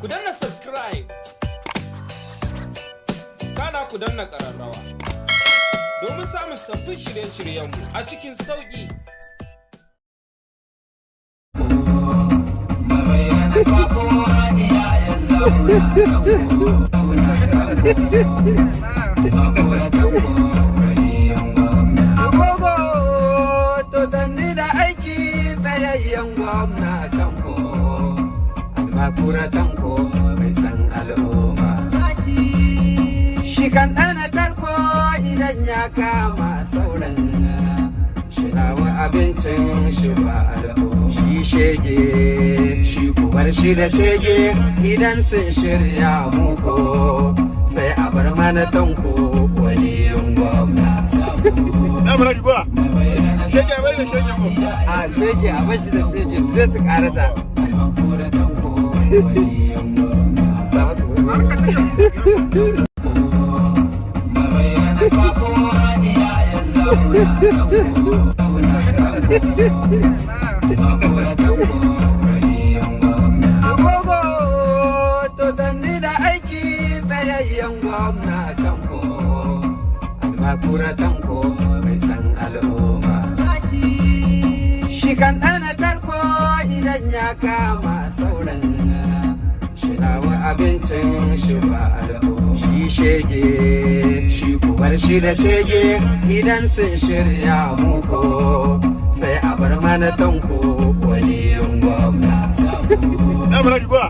Ku danna subscribe. Kana ku danna ƙararrawa. Domin samun sabbin shirye-shiryenmu a cikin sauƙi. Gogo to sanni da aiki tsayayyen gwamna Tanko, Almakura Tanko mai san al'umma. Shi kan ɗana tarko idan ya kama sauran shinawa abincin shi ba al'umma. Shi shege, shi kubar shi da shege idan sun shirya muku sai a bar mana Tanko waliyin gwamna. Na mura ba. Shege a bari da shege ko. A shege a bashi da shege su zai su karata. Gogo to sanni da aiki tsayayyen gwamna Tanko, Almakura Tanko mai san al'umma. Shi kan ɗana tarko idan ya kama sauran shinawa abincin shi ba al'umma. Shi shege, shi kubar shi da shege idan sun shirya muku sai a bar mana Tanko waliyin gwamna. Na mura ba.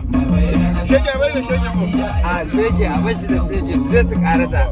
Shege a bari da shege ko. A shege a bashi da shege su zai su karata.